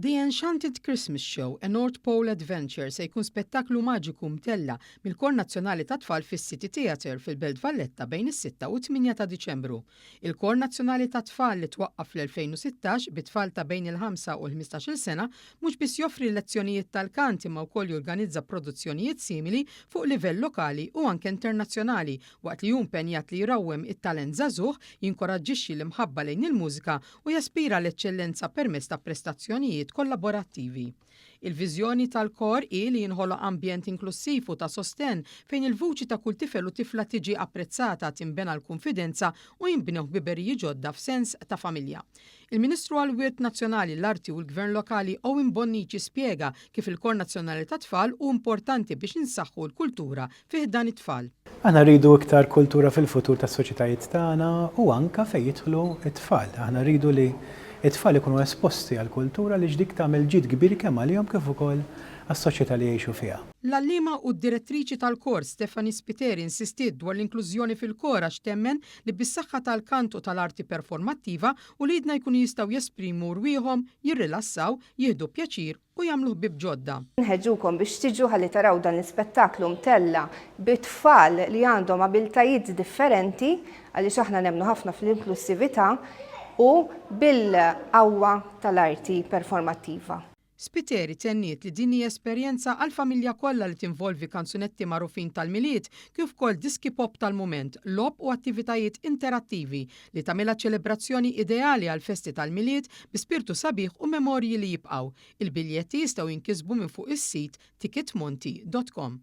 The Enchanted Christmas Show, A North Pole Adventure se jkun spettaklu maġiku mtella' mill-Kor Nazzjonali tat-Tfal fis-City Theatre fil-Belt Valletta bejn is-sitta u t-tmienja ta' Diċembru. Il-Kor Nazzjonali tat-Tfal li twaqqaf fl-2016 bi tfal ta' bejn il-ħamsa u l-ħmistax-il sena mhux biss joffri lezzjonijiet tal-kant imma wkoll jorganizza produzzjonijiet simili fuq livell lokali u anke internazzjonali waqt li hu impenjat li jrawwem it-talent żagħżugħ, jinkoraġġixxi l-imħabba lejn il-mużika u jaspira l-eċċellenza permezz ta' prestazzjonijiet kollaborattivi. Il-viżjoni tal-kor hi li jinħoloq ambjent inklussiv u ta' sostenn fejn il-vuċi ta' kull tifel u tifla tiġi apprezzata, tinbena l-kunfidenza u jinbnew ħbiberiji ġodda f'sens ta' familja. Il-Ministru għall-Wirt Nazzjonali, l-Arti u l-Gvern Lokali Owen Bonnici spjega kif il-Kor Nazzjonali tat-Tfal hu importanti biex insaħħu l-kultura fi ħdan it-tfal. Aħna rridu iktar kultura fil-futur tas-soċjetajiet tagħna u anke fejn jidħlu t-tfal. Aħna rridu li t-tfal ikunu esposti għall-kultura għaliex dik tagħmel ġid kbir kemm għalihom kif ukoll għas-soċjetà li jgħixu fiha. L-għalliema u d-direttriċi tal-kor Stephanie Spiteri insistiet dwar l-inklużjoni fil-kor għax temmen li bis-saħħa tal-kant u tal-arti performattiva uliedna jkunu jistgħu jesprimu rwieħhom, jirrilassaw, jieħdu pjaċir u jagħmlu ħbieb ġodda. Nħeġġukom biex tiġu ħalli taraw dan l-ispettaklu mtella' bi tfal li għandhom abiltajiet differenti, għaliex aħna nemmnu ħafna fl-inklussività u bil-qawwa tal-arti performattiva. Spiteri tenniet li din hi esperjenza għall-familja kollha li tinvolvi kanzunetti magħrufin tal-Milied kif ukoll diski pop tal-mument, logħob u attivitajiet interattivi li tagħmilha ċelebrazzjoni ideali għall-festi tal-Milied bi spirtu sabiħ u memorji li jibqgħu. Il-biljetti jistgħu jinkisbu minn fuq is-sit ticketmonti dot com.